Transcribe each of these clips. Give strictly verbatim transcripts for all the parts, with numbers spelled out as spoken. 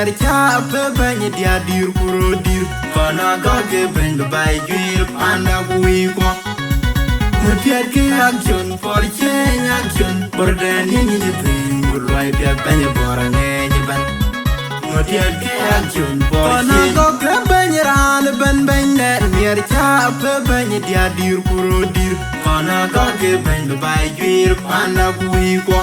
Cä pe bɛ̈ny diäär dïr ku röt dïr, kɔn agɔ̈k ke bɛ̈ny bï baai juiir panda ku wïïkuɔ. Ku tiɛtkï action for change, action, bɔ̈rden ye nyic piny, ku luɔi piɛth bɛ̈ny bɔ̈r aŋeeny ëbɛ̈n. Ku tiɛtkï action for change. Kɔn agɔ̈k ke bɛ̈ny raan ëbɛ̈n bɛ̈ny nɛn miɛr cä pe bɛ̈ny diäär dïr ku röt dïr, kɔn agɔ̈k ke bɛ̈ny bï baai juiir panda ku wïïkuɔ.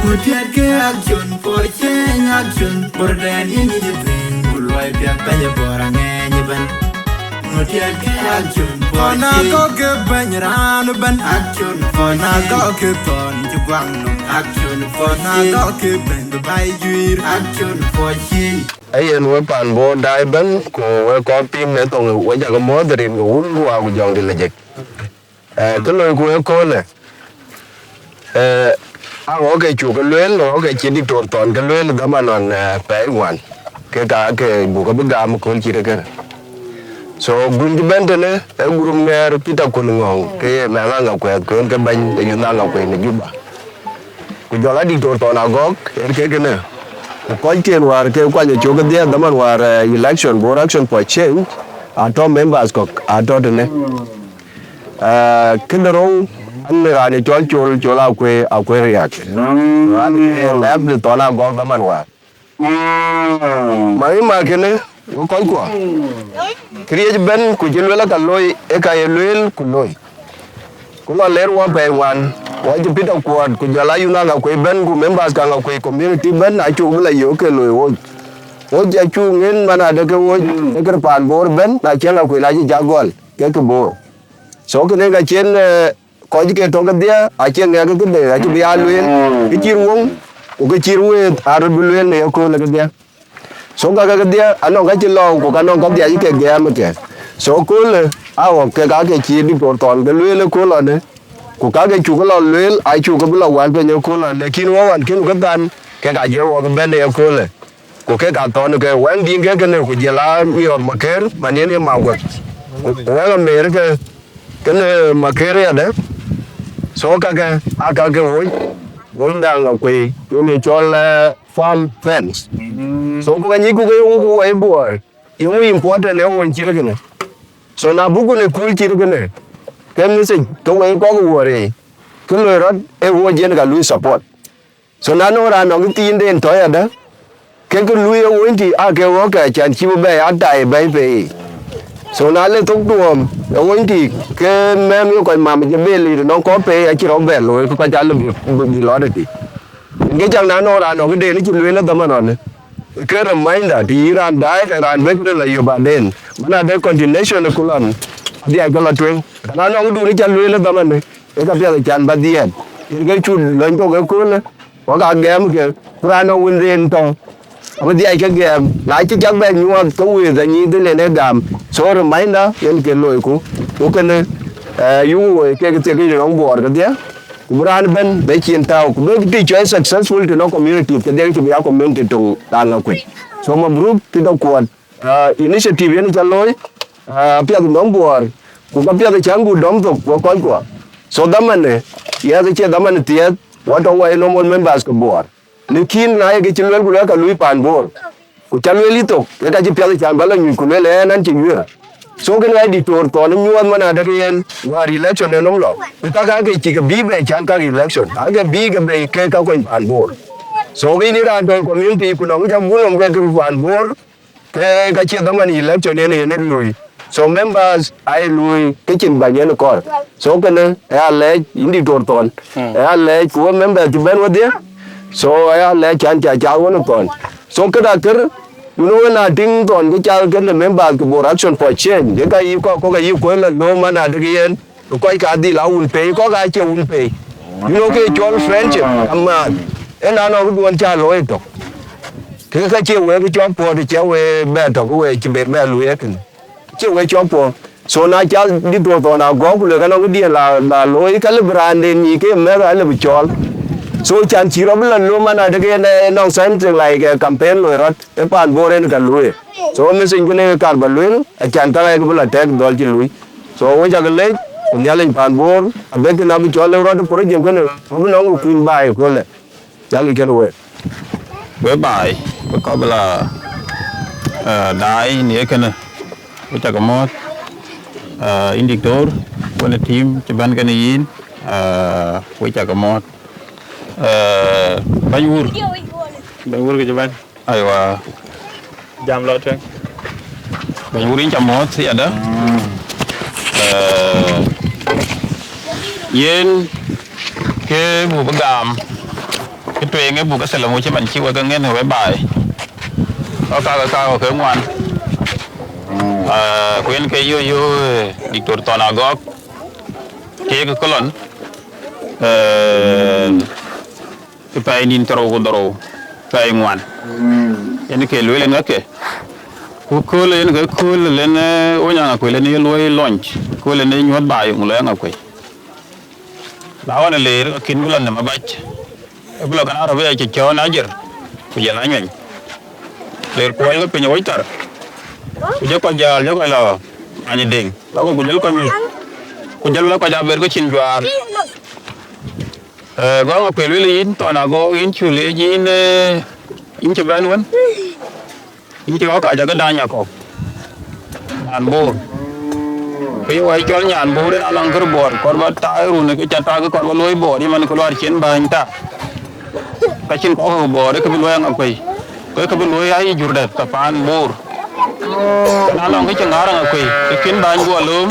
Ku tiɛtkï action for change, action, bɔ̈rden ye nyic piny, ku luɔi piɛth bɛ̈ny bɔ̈r aŋeeny ëbɛ̈n. Ku tiɛtkï action for change. Kɔn agɔ̈k ke bɛ̈ny raan ëbɛ̈n. Action for change. Kɔn agɔ̈k ke thɔn cï guaŋ nɔm. Action for change. Kɔn agɔ̈k ke bɛ̈ny bï baai juiir. Action for change. Ee yen we paan Bor daai ëbɛ̈n, ku we kɔc piŋ në thoŋ, we jakë mɔ̈ɔ̈th rin ke wun ku wa ku jɔŋdït lajik. Eh, kë loiku ëköölë, eh, aɣɔ̈k ke cuk ke lueel, aɣɔ̈k ke cï Diktor Thɔn ke lueel dhaman ɣɔn, eh, pɛɛi ŋuan, ke ka ke buk ke bï gam ëkööl cït kënë. So, gun cï bɛ̈n tënë, ee gurum ŋɛɛr Peter Kun Ŋɔ̈ŋ, ke ye mɛnh Aŋakuei, ku en ke bɛ̈ny de youth Aŋakuei në Juba. Ku jɔl a Diktor Thɔn Agɔ̈k, en ke kënë. Ku kɔcken wäär ke kuany ë cök kedhie dhaman wäär, eh, election, Bor Action for Change, atɔ̈ members kɔ̈k, atɔ̈ tënë. Ah, këde rou, an, raan ë cɔl Col, Col Akuei, Akuei Riak. Raan ë lɛ̈p de Thɔn Agɔ̈k dhaman wäär. Ma ë ma kënë, wek kɔckuɔ. Këriëëc ëbɛ̈n, ku cï lueel aka looi, ë ka ye lueel, ku looi. Ku lɔ ler wɔ pɛɛi ŋuan, wɔ cï Peter Kuɔt, ku jɔl a youth Aŋakuei ëbɛ̈n, ku members ke Aŋakuei community ëbɛ̈n, acuk bï la yök ke looi woc. Woc acuk ŋën man adë ke woc, ë kër paan Bor ëbɛ̈n, na cï Aŋakuei na cï cak gɔl, ke kë Bor. So kënë ka cïn, eh, kɔc ke tɔ̈ kedhie, acie ŋɛk këde, acï bï ya lueel, kë cït woŋ, ku kë cït wëëth, aa röt bï lueel në yeköölë kedhie. So ka ke kedhie, anɔŋ ka cï lɔ̈ɔ̈u, ku ka nɔŋ ka dhiac ke gɛ̈ɛ̈m ke. So köölë, aɣɔ̈k ke ka ke cï Diktor Thɔn ke lueel ëkööl ɣɔnë, ku ka ke cuk lɔ lueel, acuk ke bï lɔ wal piny ëkööl ɣɔn, lakin wɔ ɣɔn kën ke than, ke ka jɔ wɔ bï bɛ̈n ë yeköölë. Ku kek athɔ̈n ke wɛ̈ŋ dïn ke kënë, ku jɔl a miɔɔr Maker, man yen ye Maguɔt. Ku wɛ̈ŋ Amer ke, kënë Maker yadë. So kakë, aa kakë woc, wun daŋ akuei, yen ye cɔl, eh, farm fence. So ku ka nyicku ke yöŋ ku wɛ̈i Bor, yöŋ important ë wun cït kënë. So na buk ku në kööl cït kënë, ke message ke wɛ̈i kɔ̈k Wuɔɔr, ke loi rɔt ë woc yen ka lui support. So na nɔŋ raan nɔŋ thiinden tɔ̈ yadë, ke kë lui ë wöny tï aa ke ɣɔ̈k ke cän cï bï bɛ̈ɛ̈i aa tai bɛ̈ɛ̈i pei. So na le thok tuɔɔm ë wöny tï, ke mɛ̈m ye kɔc mam jɔ bel ë nɔŋ kɔ̈k pei acï rɔt bɛ̈n looi, ke kɔc aa lɔ bï, bï, bï lɔ tëtï. Ke cäŋ na nɔŋ raan nɔŋ këden cï lueel ë dhaman ɣɔn, ke reminder, të yï raan daai, ke raan bɛ̈k ril ayö baden. Man ade continuation ë kulɔn, adhiac ke lɔ tueŋ. Ka na nɔŋ këdun ca lueel ë dhaman, ë ka piɛth ë can bä dhiɛɛt. Yen ke cut lɔny thok ëköölë, wak aa gɛ̈ɛ̈m ke, ku raan nɔŋ wënden tɔ̈, abï dhiac ke gɛ̈ɛ̈m. Na cï cak bɛ nyuɔɔth ke wëëth anyïïth ënɛn ë gam. So reminder yen ke loiku, ku kënë, eh, yuku woi kek thiekic nɔŋ Buɔɔr kedhie, ku bï raan ëbɛ̈n bɛ cin tääu, ku bï tïc cuai successful të nɔŋ community kedhie cï bï ya community töŋ raan ŋa kuec. So mabruk Peter Kuɔt. Ah, initiative yen ca looi, ah, apiɛth nɔm Buɔɔr, ku ka piɛth cän gut dɔm thok wek kɔckuɔ. So dhamane, yes, acie dhamane thiëëth, wɔ tɔ̈ wɔ ye normal members ke Buɔɔr. Lakin na ye ke cï lueel ku lueel ka lui paan Bor, ku ca lueel yï thok, ke ka cï piɛth cän bä lɔ nyuc ku lueel ɛn an cï yuëër. So kën ɣɛc Diktor Thɔn nyuɔɔth man adek yen wäär election en nɔm lɔ, ku ka ka ke cï ke bï bɛ cän ka election, ake bï ke bɛ ke ka kuany paan Bor. So kën raan tɔ̈ community ku nɔŋ ca bun nɔm ke ke paan Bor, ke ka cie dhaman election yen yen ë lui. So members aa ye lui ke cïn bäny yen kɔɔr. So kënë ë alɛɛc yïn Diktor Thɔn, ë alɛɛc ku we members cï bɛ̈n wedhie. So ë alɛɛc cän ca cath wën ë Thɔn. So këda kër, you know, wën a tïŋ Thɔn ke cath kënë members ke Bor Action for Change, ke ka yï kɔk kɔk ayï kuöc la lööm man adek yen. Kɔc ka dhil a wun pei, kɔc ka cie wun pei. You know, ke cɔl friendship, amääth. Ëna nɔŋ këduɔn ca looi tök. Ke ka cie wek cɔk puɔ̈u, të cie we bɛ tök, we cï bɛ, bɛ luui ëkënë. Cie we cɔk puɔ̈u. So na ca Diktor Thɔn a gɔ̈k, ku le ka nɔŋ këdiɛn la, la looi, ka lë bï raanden nyic ke mɛ̈th a lë bï cɔɔl. So can cï rɔt bï la lööm man adek yen, eh, nɔŋ something like a campaign loi rɔt. Ë paan Bor en ka lueel. So message kënë kar bä lueel, acan ka ɣɛɛk bï la tɛ̈k dhɔl cï lui. So we cak leec, ku Nhialic paan Bor, abëk kën abï cɔl ë rɔt ë project kënë, ku bï nɔŋ ku kuny baai ëköölë. Nhialic kën week. we baai, we kɔc bï la, eh, daai në kënë, we cakë mɔ̈ɔ̈th, eh, yïn diktor, wenë tim cï bɛ̈n kënë yïn, eh, we cakë mɔ̈ɔ̈th. Eh, bɛ̈ny wur. Bɛ̈ny wur kë cï bɛ̈n. Aywa. Jam lɔ tueŋ. Bɛ̈ny wur yïn ca mɔ̈ɔ̈th yadë. Eh, yen ke buk bï gam, kë tueŋ ë buk ke thilem wecë man cï wek ke ŋën we baai. Ɔ kakë kakë ke ŋuan. Eh, ku yen ke yo yo, eh, diktor Thɔn Agɔk. Kek ke lɔn. Eh, ë pɛɛi nïn thiërrou ku dhorou, pɛɛi ŋuan. Yen ke lueel yen ŋäke. Ku kööl yen ke kööl len, eh, wo nyaŋ akuël yen ye luɔi launch. Kööl yen ye nyuɔ̈th baai ŋu lɔ yaŋ akuël. Na ɣɔn ë leer, ke kïn bï lɔ nɛm abac. Ë bï lɔ kɛn arabia cï cɔ̈ɔ̈n ajer, ku jël anyuɛny. Leer kuɔɔc ke piny ë wec thar. Ku jɔ kɔc jäl, jɔ kɔc lɔ any deŋ. Lɔ ku jël kɔc nyuc. Ku jël lɔ kɔc aber ke cïn juaar. Eh, gɔŋ akuël wël yïn Thɔn Agɔk, yïn cul, yïn, eh, yïn cï bɛ̈n wën. Yïn cï ɣɔ̈k aja ke dany akɔ̈u. Nyan Bor. Ke ye wai cɔl nyan Bor, yen alɔŋ kër Bor, kɔr ba tak run ke ca tak, kɔr ba luɔi Bor, yï man ku luaar cien bäny tak. Ka cïn kɔ̈k ke Bor, ke bï luɔi aŋa kuei. Ke ke bï luɔi ayï jur dɛ̈t, ka paan Bor. Na lɔŋ ke cï ŋaar aŋa kuei, ke kïn bäny guɔ lööm,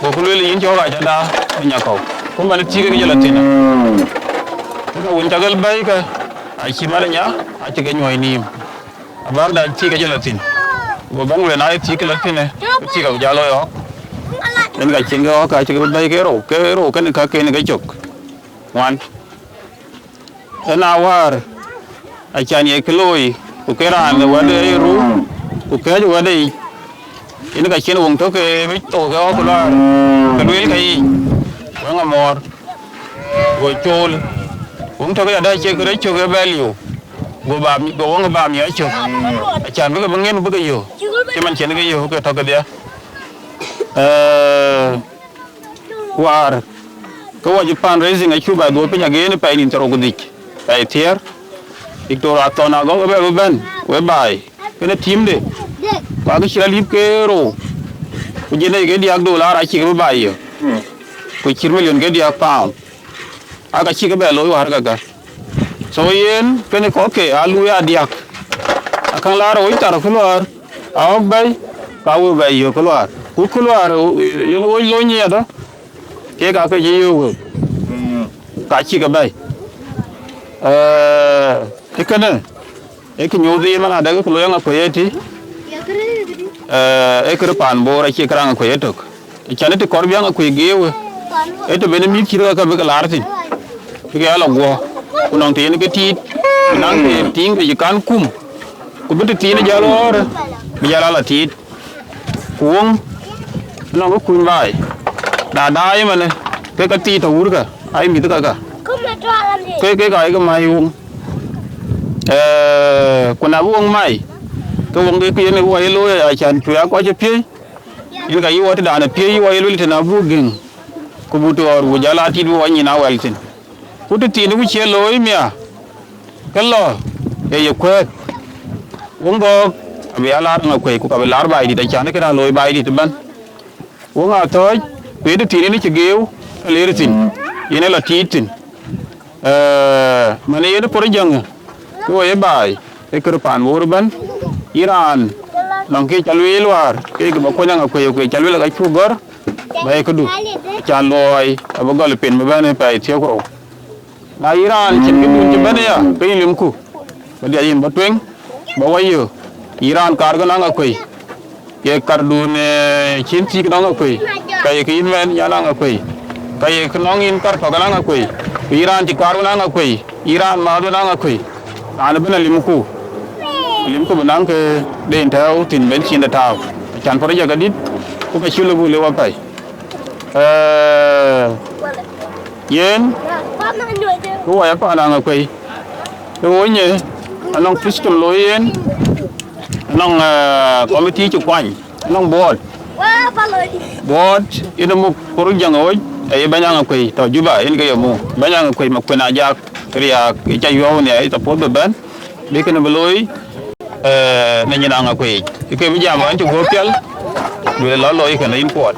go ku lueel yïn cï ɣɔ̈k aja da, ë nyakɔ̈u. Ku man thiëk ke jël athïn. Ke ka wun cak el bɛ̈i ke, acï man nya, acï ke nyuɔi nïïm. Abäk da thiëk ke jël athïn. Go bɛ̈n wën, na ye thiëk ke lɔ thïn, thiëk ke jal looi ɣɔ̈k. Yen ka cïn ke ɣɔ̈k, acï ke bɛ̈i ke rou, ke rou kënë ka ken ke cök. Ŋuan. Ëna wäär, acan ye kë looi, ku ke raan ë wɛ̈t ë ru, ku kɛ̈ɛ̈c wɛ̈t ë yic. Yen ka cïn wëŋ tök ke bï thou ke ɣɔ̈k ku luaar, ke lueel ke yic. Wëŋ amɔ̈ɔ̈r, go cool. Wëŋ tök ya dɛ cie kërɛc cök ë bɛ liu, go bam, go wëŋ bam ya cök. Acan bï ke bï ŋen bï ke yök, cï man cïn ke yök ke tɔ̈ kedhie. Eh, Wäär, ke wɔ cï fundraising acuk bɛ dhuɔ̈k piny again, pɛɛi nïn thiërrou ku dhïc, pɛɛi thiëër. Diktor Athɔn Agɔk ëbɛ̈n bï bɛ̈n, we baai, kënë teamde. Ku akë cï rɔt lip ke rou, ku jënë ke diäk dollar acïk bï baai yök. Ku cït million ke diäk pound. Aka cïk bɛ looi wäär käkä. So yen, kënë kɔ̈k ke aa luui aa diäk. Akäŋ laar ë wec thar ku luäär, a ɣɔ̈k bɛ̈i, ka we bɛ yök ku luäär. Ku ku luäär, yen wec lony yadä, kek aa ke cï yök wëu. Ka cïk bɛ̈i. Eh, ë kënë, ë kë nyuuth yen man adɛ̈ ke looi aŋa kuei ëtï, eh, ë kërë paan Bor acie kërë aŋa kuei ëtök. Can ë të kɔr bï aŋa kuei geeu, ë të ben mïth cït käkä bï ke laar thïn, bï ke ya lɔ guɔ, ku nɔŋ të yen ke tiit, bï naŋ të tiiŋ ke cï kan kum, ku bï të thiin jäl ɣɔ̈ɔ̈rë, bï jäl a lɔ tiit. Ku wöŋ, nɔŋ ke kuny baai, na daai ëmënë, ke ka thiit tɔ̈ wurkä, ai mïth käkä, ke ke ka ye ke mäi wöŋ. Eh, ku na bï wöŋ mai, ke wöŋ ke yen wɔ ye looi acan cuɛ kɔc ë piëëc, yen ka yï wɔ tëdan ë piëëc yï wɔ ye luel tëna buk gëŋ, ku buk tɔɔr, buk jäl a tiit bï wɔ nyin a wɛl thïn. Ku të thiin ku cie looi mia, ke lɔ, ee ye kuɛɛth. Wöŋ gɔ̈ɔ̈k, abï ya laar ŋa kuei, ku ka bï laar baai dït, acan kënë a looi baai dït ëbɛ̈n. Wöŋ a thɔ̈ɔ̈c, ku ye të thiin yen cï geeu, ke leer thïn, yen ë lɔ tiit thïn. Eh, man yen ë por jäŋë, ke wɔ ye baai, ë kërë paan Bor ëbɛ̈n, yïn raan, nɔŋ kë ca lueel wäär, ke kë bä kuɔny aŋa kuei, kuei ca lueel ka cuk gɔ̈r, bä ye këdu, can luɔi, abï gɔl pin bï bɛ̈n ë pɛɛi thiëër ku rou. Na yïn raan cïn këdun cï bɛ̈n aya, ke yïn limku, bä diac yïn bä tueŋ, bä wä yö, yïn raan kaarkë naŋ akuei, ye kardun, eh, cïn thiik naŋ akuei, ka ye kë yïn mɛn nyan naŋ akuei, ka ye kë nɔŋ yïn kar tɔ̈k naŋ akuei, ku yïn raan cï kaar wën naŋ akuei, yïn raan määth wën naŋ akuei, raan ëbën alimku, alimku bï naŋ ke den tääu thïn ben cin de tääu, acan project adït, ku ka cï lëu buk lëu apɛi. Eh, yen, ku wɔ ya paan aŋa kuei. Ke wɔ nye, anɔŋ system looi yen, anɔŋ, eh, committee cï kuany, anɔŋ board. Board, yen muk por jäŋ ɣööc, aye bɛ̈ny aŋa kuei, tɔ̈ Juba, yen ke ye muk. Bɛ̈ny aŋa kuei, ma kuen ajak, riaak, ye ca yuɔ̈u nhial, ye support bï bɛ̈n. bï kënë bï looi, eh, në nyin Aŋakuei. Ke bï jam ɣɛn cï guɔ̈p pial, duël lɔ looi kënë yïn kuɔɔt.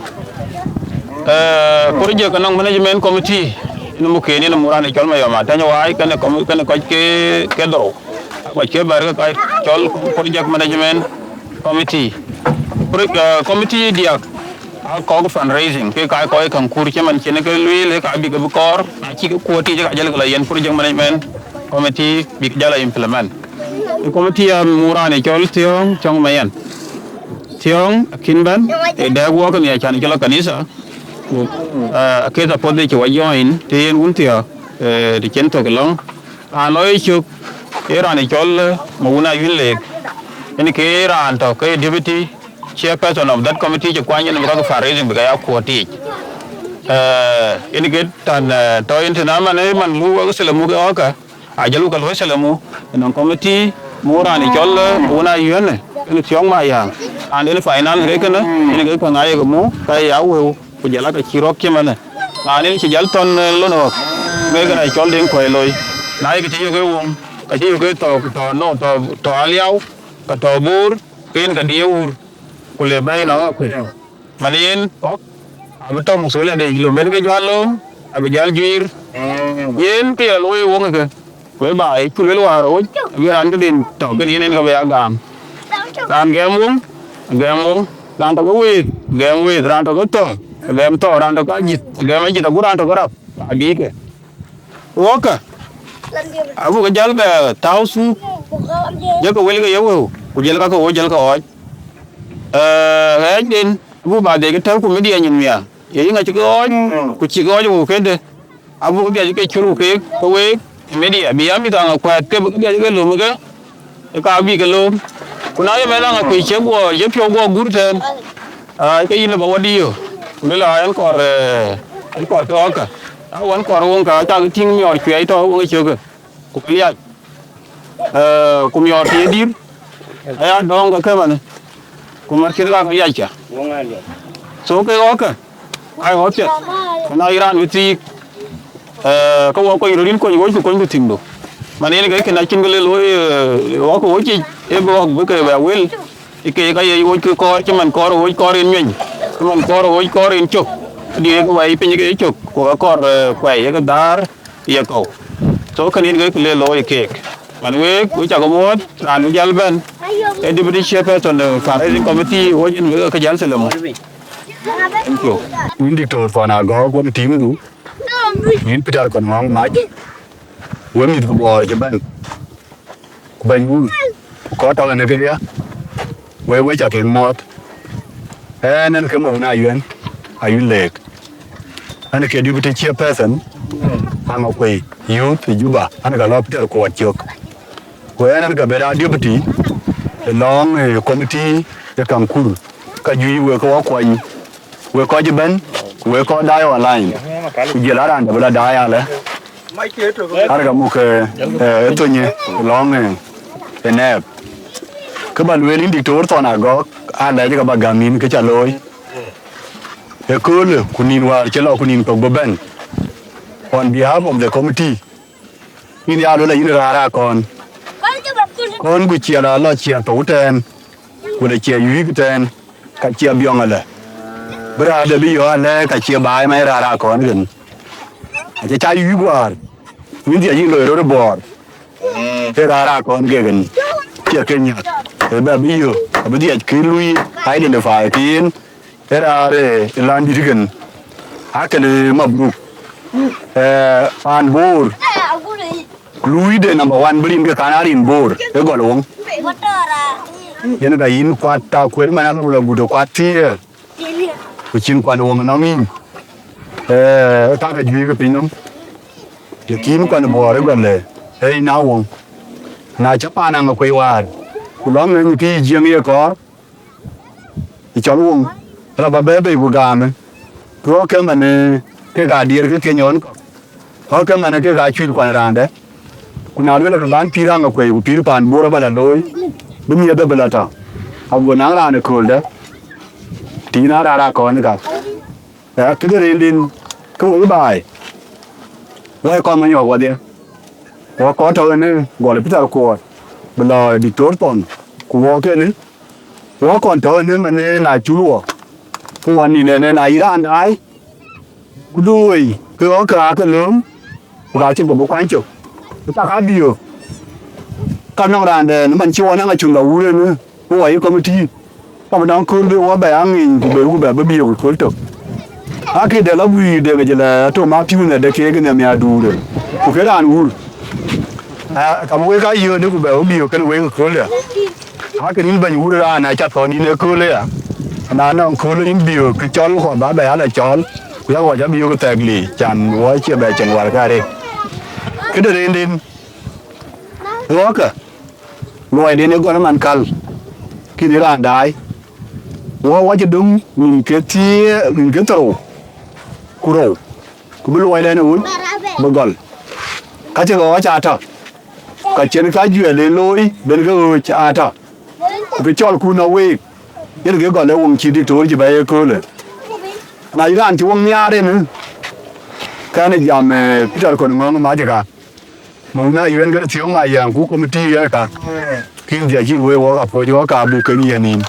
Eh, project anɔŋ management committee, në muk ken, në muk raan ë cɔl Mayɔm Atɛ̈ny Waai, kënë com-, kënë kɔc ke, ke dhorou. Kɔc ke bɛ̈r ke kɔc cɔl project management committee. Pro-, eh, committee diäk, aa kɔ̈k fundraising, ke ka kɔc kaŋ kur cï man cïn ke lueel, ka bï ke bï kɔɔr, na cï ke kuɔɔt yiic, ka jël ke la yen project management committee bïk jal a implement. Ë committee a muk raan ë cɔl Thiɔ̈ŋ Cɔŋ Mayen. Thiɔ̈ŋ akïn bɛ̈n, ë dɛ̈k wɔ ke nhiac can cï lɔ kanitha, ku, eh, akëth apuɔth ë cï wɔ join, të yen wun thiɔ̈k, eh, të cïn thök ë lɔ̈ŋ. Raan lɔ ë cök, ee raan ë cɔl, eh, Mawun Ayuën Leek. Yen ke raan tɔ̈ ke deputy chairperson of that committee cï kuany yen bï ka ke fundraising bï ka ya kuɔɔt yiic. Eh, yen ke tän, eh, tɔ̈ yen tënë man, eh, man lu wek selemu ke ɣɔ̈kkë, a jël wek luɔi selemu, nɔŋ committee, muk raan ë cɔl, eh, Mawun Ayuën, yen Thiɔ̈ŋ Mayaŋ. And yen finance ke kënë, yen ke käŋ ayek mu, ka ya wëu. Ku jɔl aa ka cï rɔ̈k cï manë. Raan yen cï jäl thɔ̈n, eh, lon ɣɔ̈k, wek raan cɔl Deŋ Kuɛi looi. Na ye kë cï yök ë woŋ, ka cï yök ë tɔ̈, tɔ̈, no, tɔ̈, tɔ̈ Aliau, ka tɔ̈ Bor, ke yen ka diëë wur, ku le bɛ̈ɛ̈i nɔŋ akuëc. Man yen ɣɔ̈k, abï tɔ̈ muk thol ade, lom ben ke jual loom, abï jäl juiir. Yen ke ya looi woŋ ë ke. Wek baai, ku luel wäär ɣööc, abï raan tëden tɔ̈ kën yen en ke bï ya gam. Raan gɛm woŋ, gɛm woŋ. Raan tɔ̈ ke wëëth, gɛm wëëth. Raan tɔ̈ ke thɔ̈, gɛm thɔ̈. Raan tɔ̈ ke ajïth, gɛm ajïth. Agut raan tɔ̈ ke rap, abï ke. Ɣɔ̈kkë, abuk ke jäl bɛ tääu thuuk, jɔlkë wëlkë ye wëu, ku jɔlkë ke ɣööc, jɔlkë ɣɔɔc. Eh, ɣɛɛcden, abuk ba dhiëc ke tɛ̈u ku media nyin miäk. Ye yïŋa cï ke ɣɔɔc, ku cï ke ɣɔɔc wëu këde. Abuk dhiac ke cur keek ke week ë media, bï ya mïth Aŋakuei ke bï dhiac ke löm ke, ë ka bï ke löm. Ku na ye mɛnh Aŋakuei cï guɔ, cï piɔ̈u guɔ gur tɛ̈ɛ̈n, aa, ke yïn ë ba wä diö. Ku lël aa, ɛn kɔɔr, eh, ɛn kɔɔr ke ɣɔ̈kkë. Na wën kɔɔr woŋ ka, cak tïŋ miɔɔr cuɛɛi tɔ̈ woŋ ë cökë. Ku ke liac. Eh, ku miɔɔr të ye dïr, aya dɔ̈ɔ̈ŋ ke ke manë, ku mät kën ka ke liac ca. So ke ɣɔ̈kkë, ai ɣɔ̈k piɛth, ku na ye raan bï thiik, eh, ke wɔ kony röt yïn kony wööc ku kony ku thïmdu. Man yen ke kën acïn ke le looi, eh, ɣɔ̈k ke wööc yic, ee bï ɣɔ̈k bï ke bɛ wël, ë ke ka ye wööc ke kɔɔr, cï man kɔɔr wööc kɔɔr yen nyueny, cï man kɔɔr wööc kɔɔr yen cök, dï ke wai piny ke ye cök, ku ka kɔɔr, eh, kuɛi ye ke dhäär, ye kɔ̈u. So kën yen ke le looi keek. Man week, we cak muɔ̈ɔ̈th, raan bï jäl bɛ̈n, ee deputy chairperson de fundraising committee, wo yen wek ke jäl selemu. Thank you. Wïn Diktor Thɔn Agɔ̈k, wek teamdu, wïn Peter Kɔn Ŋɔ̈ŋ Mac, we mïth ke Bor cï bɛ̈n. Ku bɛ̈ny wun, ku kɔc tɔ̈ ënë kedhie, wek we ca kek muɔ̈ɔ̈th. Ɛn, ɛn ke Mawun Ayuën, Ayuën Leek. Ɛn ke deputy chairperson, Aŋakuei Youth Juba, ɛn ka lɔ Peter Kuɔt cök. Ku ɛn, ɛn ka bɛ la deputy, ë lɔŋ, ë committee, ë Kaŋkur, ka juëc wek ke wɔ kuɔny. Wek kɔc ëbɛ̈n, wek kɔc daai online, ku jël a raan dɛ̈ bï la daai alë. Arëk amuk, eh, eh, ë thöny ë lɔ̈ŋ, eh, ë nɛɛp. Kë ba lueel yïn Diktor Thɔn Agɔ̈k, alɛc ke ba gäm yïn kë ca looi. Ëköölë, ku nïn wäär cï lɔ, ku nïn kɔ̈k bï bɛ̈n. On behalf of the committee, yïn ya lueel ayïn raan ë kɔn. Kɔn ku ciɛl alɔ ciɛl thou tɛ̈ɛ̈n, ku le ciɛl yuiik tɛ̈ɛ̈n, ka ciɛl biɔŋ alë. Bï raan dɛ̈ bï yɔ̈ɔ̈k alë ka ciɛl baai ma ye raan ë kɔn kën. Acie ca yuiik wäär, wïn dhiac yïn loi röt ë Bor. Ke raan ë kɔn ke kën, ciɛl ke nyak. Ë bɛ bï yök, abï dhiac kë lui identify ke yen. Ë raar, eh, ë lɔn dït kën, akënë mabruk. Eh, paan Bor, luui de number one, bï rin ke kan a rin Bor, ë gɔl woŋ. Yen ka yïn kuat ta kuër man, alɔ la gut kuat thiëër, ku cïn kuan woŋ nɔm yïn. Eh, ka ke juëc ke piny nɔm. Ye kïn kuan Bor ë gɔl, eh, ë yïn a woŋ. Na cä paan Aŋakuei waar, ku lɔ̈ŋ ë nyïkï Jiëŋ ye kɔɔr, ë cɔl woŋ, rɔt ba bɛ̈ɛ̈i bei ku gaamë. Ku ɣɔ̈kkë manë, kek aa diëër ke keny ɣɔn kɔ̈k. Ɣɔ̈kkë manë, kek aa cuil kuany raan dɛ̈. Ku na lueel ke bän pïïr Aŋakuei, ku pïïr paan Bor aba la looi, bï miëth ë bï la tɔ̈. Ago naŋ raan ëkööldë, të yïn aa raan ë kɔn ë ka. Ë, këde rëënden, ke wok baai. Wai kɔn manyɔk wadhie. Wok kɔn tɔ̈ ënë, gɔl Peter Kuɔɔt. bï lɔ diktor thɔn, ku wɔ kënë, wɔ kɔn tɔ̈ ënë man ë na cul wɔ, ku wɔ nïn ënë na yï raan daai, ku du wei, ke ɣɔ̈k ke aa ke lööm, ku ka cïn kë bï kuany cök. Ku cak aa biöök, ka nɔŋ raan dɛn man cï wɔ naŋ acun lɔ wur ënë, ku wɔ yï committee, ka bï dɔŋ kööl bï wɔ bɛ a ŋic, ku bɛ, ku bɛ bï biöök ë kööl tök. Aa ke dɛ lɔ guiir dek jël atö ma piu në de keek në miaduurë, ku ke raan wur. Aa, ka bï wek aa yöödë, ku bɛ wɔ biöök kën wek ë kööl ya. Aa ke rin bɛ̈ny wur raan aa ca thɔn yïn ë kööl ya. Na nɔŋ kööl yïn biöök, ke cɔl kɔn ba bɛ ya la cɔl, ku ya wɔ ca biöök thɛk li, can wɔ cie bɛ cɛn wär ka rek. Këde rëënden, wɔ ke, luɔiden ë gɔl man kal, kïn ë raan daai. Wɔ wɔ cï döŋ nïn ke thiëër, nïn ke thërou, ku rou, ku bï luɔiden ë wut bï gɔl. Ka cï ɣɔɔc aa tɔ, ka cïn ka juɛl ë looi, ben ke ɣööc aa tɔ. Ku ke cɔl kun a week, yen ke gɔl ë woŋ cï diktor cï bɛ ye köölë. Na yï raan cï woŋ nhiaar en, kɛn ë jam, eh, Peter Kon Ŋɔŋ Mac ë ka. Muk na yuen ke thiɔ̈ŋ ma yɛn ku committee yɛn ka. Kin dhia cï wee wɔ ka puɔc wɔ ka buk ke yen nin.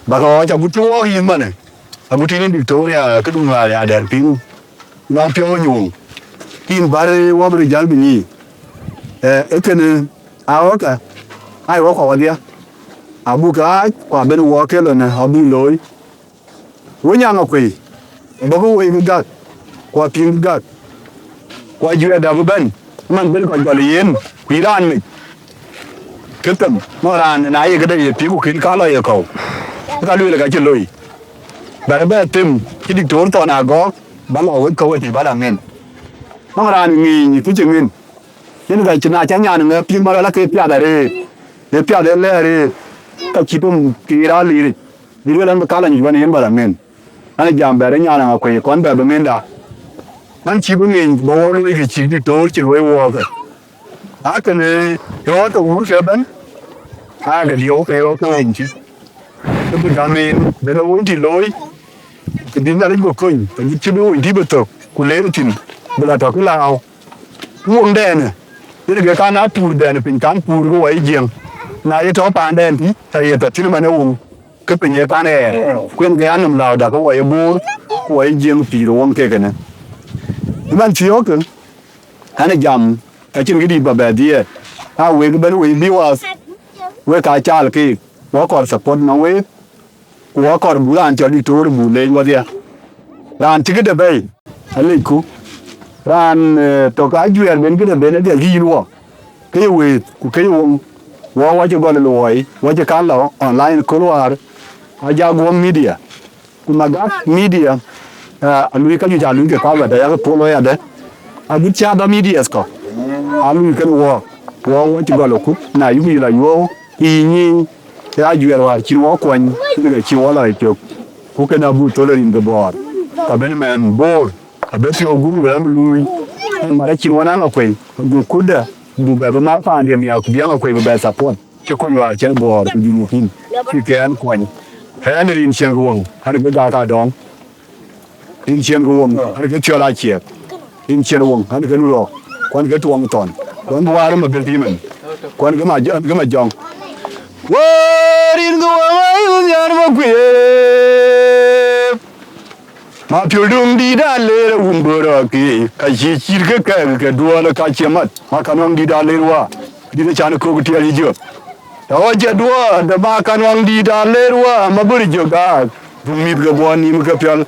Ba ka wɔ ca gut cï wɔ yïn mane. Agut yïn diktor ya ke dun wa ya dɛr piny. Nɔŋ piɔ̈u nyuɔŋ. Kin bär wɔ bï jäl bï nyi. Eh, e kënë a wɔ ka. Ai wɔ ka wɔ dhia. Abuk aac, ku abën wɔ ke lɔ në abï looi. Wënyaŋ akuëi, bɔ̈ ke woi bï gak, ku apiŋ bï gak, ku ajuɛɛrda bï bɛ̈n, man ben kɔc gɔl yen, ku yï raan mec. Ke them, nɔn raan na ye këde ye piŋ ku kën ka lɔ ye kɔ̈u, ka lueel ka cï loi. Bɛ̈n bɛ them, cï diktor thɔn agɔɔk, ba lɔ wek kɔ̈u ëtï ba la ŋen. Nɔn raan ŋiiny kë cï ŋen, yen ka cï na ca nyan ŋɛ piŋ ba lɔ la ke piath arëët, ye piath ë lɛɛr arëët, ka cï pëm kë raan liiric. Bï lueel an, bï kal anyuc bän yen bä la ŋen. An, jam bɛ̈ɛ̈r ë nyan aŋa kuëc kɔn bɛ bï ŋenda. An, cï bï ŋeny bä wɔ luɔi kë cïk dï toor cï luɔi wɔɔkë. Akënë yɔɔk ke wur ke bɛ̈n, aa, ke diɔ̈u ke yɔɔk ke ŋeny cï. Ke bï gam en, bï ke wun tï looi, ke bï Nhialic bï kony, ke bï cï bï wun tï bï thök, ku leer thïn, bï la tɔ̈ kë lääu. Ku woŋdɛn, yen ke kan aa puur dɛn piny, kan puur ke wɔ ye Jiëŋ. Na ye tɔ̈ paandɛn tï, tɔ ye tɔ thïn man ë woŋ. Ke piny ee pan ɣɛɛr, ku yen ke ya nɔm lääu dak ke wɔ ye Boor, ku wɔ ye Jiëŋ pïïr ë woŋ kek kënë. Ëmɛn thiɔ̈kë, ɛn ë jam, ka cïn këdït bä bɛ dhiëëth, aa wek ëbɛ̈n wek bï wath, wek aa caal keek, wɔ kɔɔr support nɔm week, ku wɔ kɔɔr buk raan cɔl dït toor buk leec wɔdhia. Raan cï këde bɛ̈i, alecku. Raan, eh, tök ajuɛɛr ben këde ben adhia yïn wɔ. Ke ye wëëth, ku ke ye woŋ. Wɔ wɔ cï gɔl luɔi, wɔ cï kan lɔ online köl wäär. Ajak Guɔŋ Media. Ku Magak Media, eh, alui ka juëc alui ke kɔ̈k adë, yak pol wɔ adë. Agut cä dɔ medias kɔ. Alui kën wɔ. Wɔ wɔ cï gɔl kup, na yuku yï la yuɔu, yï nyiiny. Ke ajuɛɛr wäär cïn wɔ kuɔny, ke cïn wɔ lɔ cök. Ku kën abuk thöl rin ke Bɔɔr. Ka ben mɛn Boor. Abï thiɔ̈k gup bï rɛ̈m luui. Mat acïn wën aŋa kuei, ku kutdä, buk bɛ bï mat paandiɛ̈ miäk, ku bï aŋa kuei bï bɛ support. Cï kony wäär cïn Bɔɔr, ku Junubin, cï kɛn kuɔny. Ɣɛn rin ciɛŋ ke woŋ, ɣɛn ke gak adɔŋ. Rin ciɛŋ ke woŋ, ɣɛn ke thiɔl aciɛɛk. Rin ciɛŋ woŋ, ɣɛn ke nu rɔɔk, ku ɣɛn ke tuɔŋ thɔn. Ku ɣɛn bï wäär ë ma gël pïïmën, ku ɣɛn ke ma jɔŋ, ɣɛn ke ma jɔŋ. Wëë rin ke woŋ, ayï nhiaar ma kuei. Ma piöl döŋ dït aleer awum bɔ̈ rɔ̈ɔ̈k, ka cï cït ke kɛ̈ɛ̈k ke duɔɔl ka cie mat, ma ka nɔŋ dït aleer wä, dït ë can ë kök tiɛɛl yï jö. Tɔ ɣɔc cï duɔɔl, de ma ka nɔŋ dït aleer wä, ma bï jö gaak, dhuŋ mïth ke buɔɔr nïïm ke piɔl.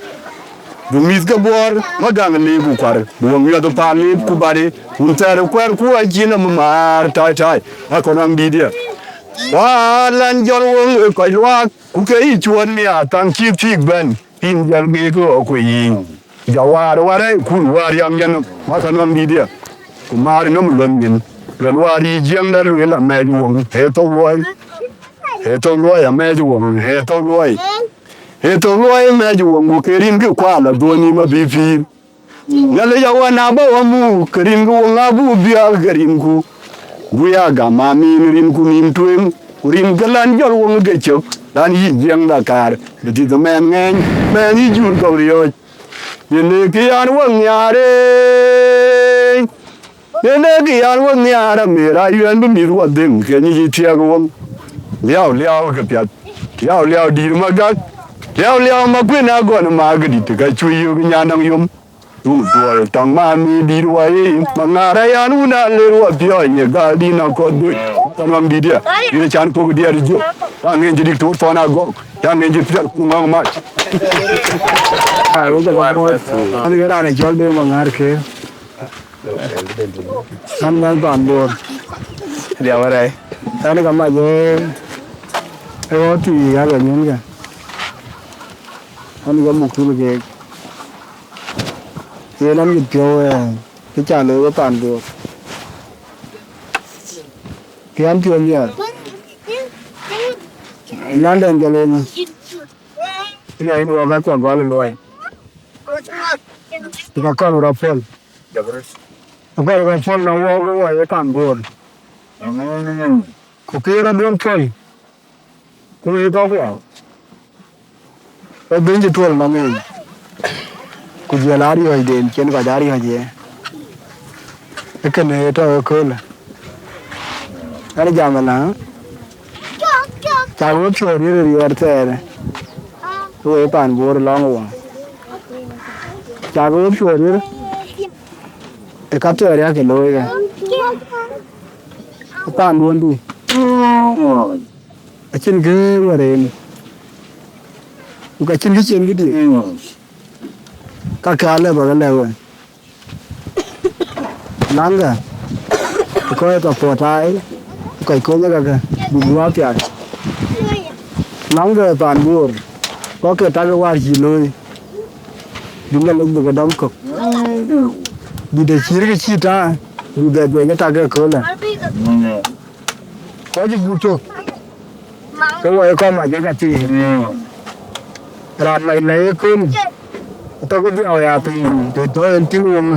Dhuŋ mïth ke buɔɔr, ma gäŋ leek ku kuar, dhuŋ miɔth ë paan leep ku bari, wun thɛɛr ë kuɛɛr ku acïn nɔm maar tai tai, ma ka nɔŋ dït ye. Wä lan jɔl woŋ ë kɔc luaak, ku ke yï cuɔt miaar thaŋ cï thiik bɛ̈n. Piny jɔl geek ɣɔ̈k ku yiic, jɔ waar warɛɛckun waar yam yɛn nɔm, ma ka nɔm dït ye, ku maar nɔm luɔnh nyin, luɔnh waar yï Jiëŋda lueel amɛɛc woŋ, ee thou luɔi, ee thou luɔi amɛɛc woŋ, ee thou luɔi, ee thou luɔi amɛɛc woŋ, ku ke rin kë kual adhuɔ̈n nïïm abï pïïr. Nhialic awën abä wä muk, ke rin kë woŋ abuk biäk ke rinku, ku ya gam amin rinku nïïm tueŋ, ku rin kë lan jɔl woŋ ke cök, lan yï Jiëŋda kaar, bï tïth mɛɛn ŋɛɛny, mɛɛn yï jur kɔ̈k riɔ̈ɔ̈c. Yen ee kë yan wek nhiaar ee, Yen ee kë yan wek nhiaar amer ayuɛn bï mïth wä dhëŋ, ke nyic ë thiɛɛk wëŋ. Liau liau ke piath, liau liau dïïr magak, liau liau makuën agɔn magëdït, ka cuc yök nyan nɔŋ yom. Rum tuɔɔl tɔŋ mami dït wai, maŋar ayan wun a ler wa piɔ̈ɔ̈ny, ye gal dïn a kɔth doi. Tɔn wam dït ya, yen can kok diɛt jok. Taŋ ŋen cï dik tuut thɔn agɔk, taŋ ŋen cï piɛl ku ŋɔŋ mac. Ai, wek ka mɔt. An ke raan e cɔl de maŋar ke. An man pan bor. Dia warai. An ka mac e, e wɔ tui ya ga nyin ga. An ka muk tul ke. Yen an yit piɔ̈u, eh, kë ca looi we pan Bor. Kë an piɔ̈u nhial. London jɔl en. Ënë yen wɔ bä kua gɔl ë luɔi. Ku ka kɔl rɔ pɔl. Ka kɔl rɔ pɔl na wɔ ke wɔ ye pan Bor. Ku kë rɔ duɔ̈n pɔl. Ku ye kɔ̈k wɔ. Ë bïny cï tuɔl nɔm en, ku jiël ariɔ̈ɔ̈cden cïn kɔc ariɔ̈ɔ̈c ye. Ë kënë tɔ̈ ëköölë. Ɣɛn jam ëlä, cak we piɔ̈ɔ̈th riɛr ë riɛɛr thɛɛr, ku we pan Bor lɔ̈ŋ wɔ. Cak we piɔ̈ɔ̈th riɛr ë ka thɛɛr yak looi ke. Ë pan duɔ̈ndu. Acïn kë wär en, ku ka cïn kë cïn këdï, ka ke alë bä ke lɛ̈k we. Laŋkë, kɔc ka puɔ̈t ai, kɔc kony kakë, bï guɔ piath. Laŋkë pan Bor, kɔc ke takë wäär cï looi, bï Nhialic bï ke dɔm kök. Bï të cït kë cï taai, bï bɛ guɛny ë takë ëköölë. Kɔc ë gut tök, ke wɔ ye kɔc mac ë ka thïn. Raan mac lɛ̈i ëkööl, atɔ̈ ke dhiau ya piny, të tɔ̈ en tïŋ wëŋ.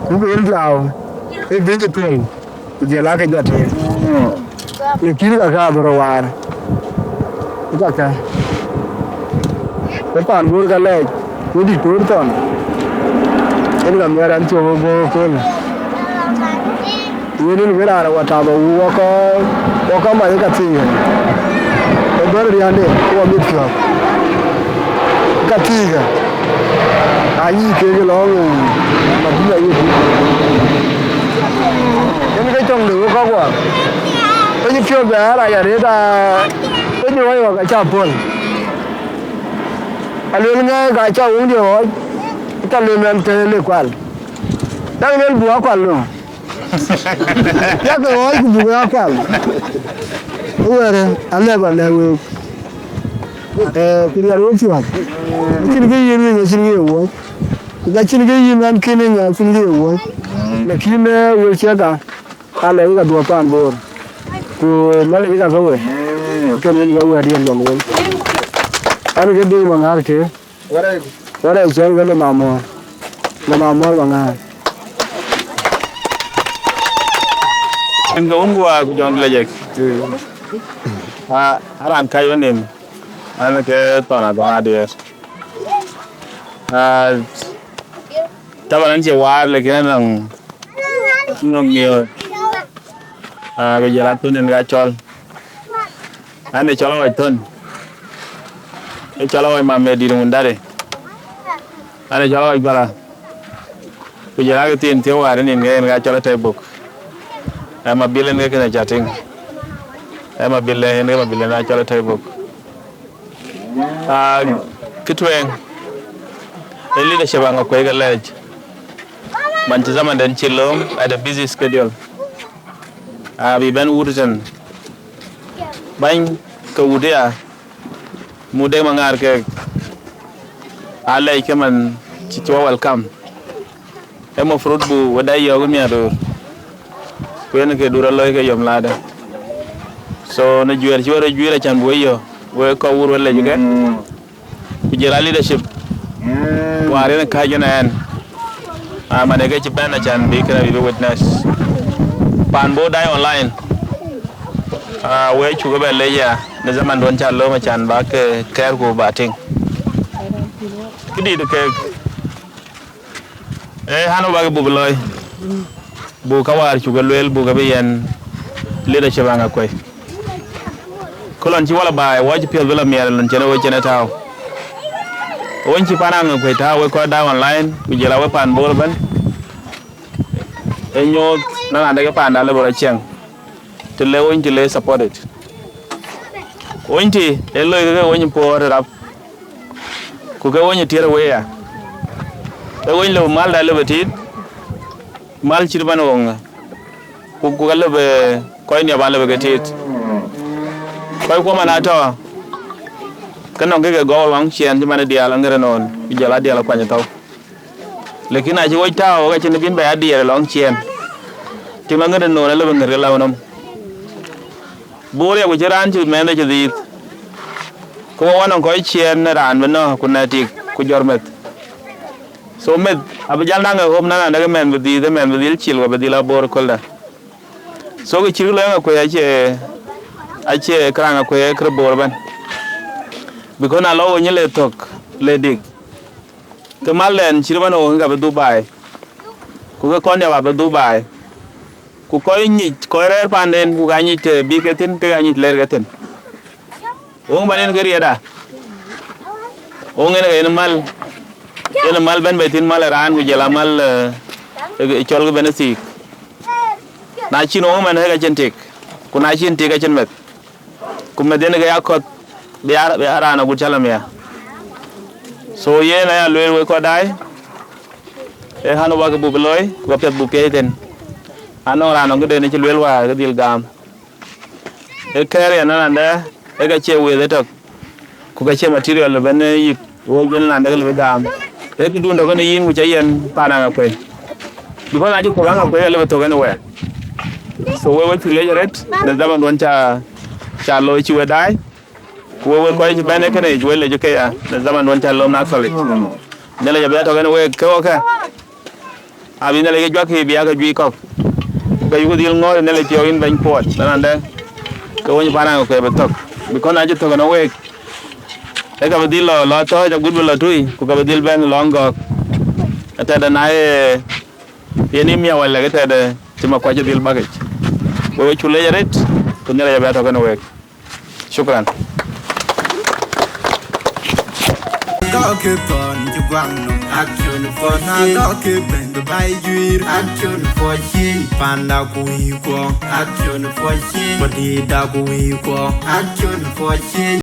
Ku ke en dhiau, ke bïny cï tuɔl, ku jël ake jɔ tëër. Në kïn ka ka bï rɔ waar. Ë ka ka. Ke pan Bor ka lɛɛc, ku dït tuur thɔn. En ka miɛr an, cuɔp ë bɔ̈ ëköölë. Yen en ke raan ë wa tap awu wakɔ, wakɔ mac ë ka thiic. Ë bɛ̈n riände, ku wa mit piɔ̈ɔ̈th. Ka thiic, a nyïï kek ë lɔ̈ɔ̈ŋ, Madina yï. Yen ke cɔŋ de wek kɔ̈k wa. Piny piɔ̈ɔ̈th bɛ arac arëët, a piny wai wa ka ca puɔ̈l. Aluel ŋɛk ka ca wëŋdiɛ̈ ɣɔɔc, ka luel mɛn thëël ë kual. Dak luel buk akual no. Yak ɣɔɔc ku buk akual. Ë wɛ̈ɛ̈rë, alɛ̈p alɛ̈k week. Eh, ku riɛl wek piɔ̈ɔ̈th. Acïn kë yïn wïc, acïn kë ye wuɔ̈c. Ku ka cïn kë yïn an, kën ë nya, acïn kë ye wuɔ̈c. Lakin, eh, wek ciɛk ka, alɛ̈k ka dhuɔ̈k pan Bor. Ku Nhialic ka ke we. Kën en ka wɛ̈ɛ̈t yen jɔŋ wël. An, ke dï maŋär ke. Wala cɛn ke lɔ mamɔr. Lɔ mamɔr ba ŋaar. En ke wun guɔ ku jɔn lejek. A, aran kai wenem. An ke thɔn a thɔn adier. A, taban an ce waar, lekin an nɔŋ, nɔŋ miöör. A, ke jɔl a thun en ka cɔl. An ë cɔl awɔc thön, ë cɔl awɔc mam ë dït wun dare. An ë cɔl awɔc bala. Ku jël akë thiin thiëëu wäär nin ke en ka cɔl atɛ̈i buk. Ë mabil en ke kënë ca tïŋ. Ë mabil en ke mabil en a cɔl atɛ̈i buk. Aa, kë tueŋ, ë leadership aŋa kuec ke lɛɛc. Man cï zaman den cï lööm at a busy schedule. Aa, bï bɛ̈n wut tën. Bäny ke wut ya, muk dek maŋaar kek, aa lɛc ke man cï, cï wɔ welcome. Ë mafrut bu wëda yɔ̈ɔ̈k ë miäk röör, ku yen ke dur alɔi ke yom lade. So, në juëër cï wɔ rɔt juëër acan bu wë yɔ̈ɔ̈k, wek kɔc wur wë lec ke. Ku jël a leadership wäär yen kääc yen ɛn, aman ë ke cï bɛ̈n acan bï kënë bï witness. Pan Bor Dai Online, aa, wek cuk ëbɛ̈n lec ya në zaman duɔ̈n ca lööm acan bäk ke kɛ̈ɛ̈r ku ba tïŋ. Këdït kek, ee, an, wɔ bäk buk lɔi. Buk ka wäär cuk e lueel, buk ke bï yɛn leadership Aŋakuei. Ku lɔn cï wala baai, wɔ cï piɔ̈th bï la miɛɛr lɔn cïn ë wec cïn ë tääu. Wony cï pan Aŋakuei tääu, wek kɔc daai online, ku jël a wek pan Bor ëbɛ̈n. Ee nyooth na raan dek paanda lëbï rɔt ciɛŋ. Të le wony të le supported. Wony të ee loi ke wony puɔ̈ɔ̈r rap. Ku ke wony tiɛɛr wei ya. Ee wony lëbï malda lëbï tiit. Mal cït man woŋ. Ku, ku ka lëbï kɔc niɔp an lëbï ke tiit. Kɔc kuɔ man atɔ̈. Ke nɔŋ ke ke gɔu lɔŋ ciɛɛn cï man diaal aŋer ënɔɔn. Ku jɔl a diaal akuany thɔu. Lakin acï wec tääu, ka cïn bïn bɛ ya diɛɛr lɔŋ ciɛɛn. Tim aŋer ënɔɔn alëbï ŋer ke läu nɔm. Bor ya ku cï raan cï mɛnhde cï dhiith. Ku wɔ nɔŋ kɔc ciɛɛn në raan bï nɔ̈k, ku nɛ tik, ku jɔr meth. So meth, abï jal naŋ ë hop na raan dek mɛnh bï dhiith, ë mɛnh bï dhil cil, ku bï dhil a Bor köldä. So kë cïk lɔ Aŋakuei acie, acie këraŋ Aŋakuei ë kërë Bor ëbɛ̈n. Because na lɔ wony le thök, le dik. Ke mal dɛn cït man woŋ ka bï dhuk baai. Ku ke kɔn niɔp abï dhuk baai. Ku kɔc nyic, kɔc rɛɛr panden, ku ka nyic të bï ke thïn, ke ka nyic lɛɛr ke thïn. Woŋ man en ke riɛda. Woŋ en ke en mal. En mal bɛ̈n bei thïn mal ë raan, ku jël a mal, eh, eh, cɔl ke bɛ̈n ë thiik. Na cïn woŋ man, ke ka cïn tik. Ku na cïn tik, ka cïn meth. Ku meth yen ke ya kɔ̈th, bï ya, bï ya raan agut cä lɔ mia. So yen aya lueel wek kɔc daai, ee han wak buk looi, ku ka piɛth buk piɛc thïn. Anɔŋ raan nɔŋ këden cï lueel wäär ke dhil gam. Ee kɛɛr yɛn anandɛ, ee ka cie wëëth ëtök, ku ka cie material bɛn yïk. Wok yen raan dek lëbï gam. Ee këdun tɔ̈ kënë yïn ku cä yɛn paan Aŋakuei. Because na cï thök Aŋakuei alëbï thök anywhere. So we we cuk leec arëët në dhaman duɔn ca, ca looi cï we daai. Ku we we kɔc cï bɛ̈n ë kënë yic we lec ke ya në dhaman duɔn ca lom na thɔlic. Nhialic abï ya tɔ̈ kënë week ke wok kë. Abï Nhialic ke juak kï bï ya ke juic kɔ̈k. Ke yuku dhil ŋɔ̈ɔ̈r Nhialic piɔ̈u yïn bɛ̈ny kuɔɔt. Në raan dɛ ke wony paan Aŋakuei bï thök. Because na cï thök ënɔŋ week. Ee ka bï dhil lɔ, lɔ tɔ̈ɔ̈c agut bï lɔ tui, ku ka bï dhil bɛ̈n lɔŋ gɔ̈k. Ëtɛ̈dë na ye, yen ë miäk wala ëtɛ̈dë cï ma kuac dhil bakic. We we cuk leec arëët, ku Nhialic abï ya tɔ̈ kënë week. Shukran. Dɔ̈kï thɔn cï guaŋ nɔm. Action for change. Na dɔ̈kï bɛ̈ny bï baai juiir. Action for change. Panda ku wïïkuɔ. Action for change. Bɔdïda ku wïïkuɔ. Action for change.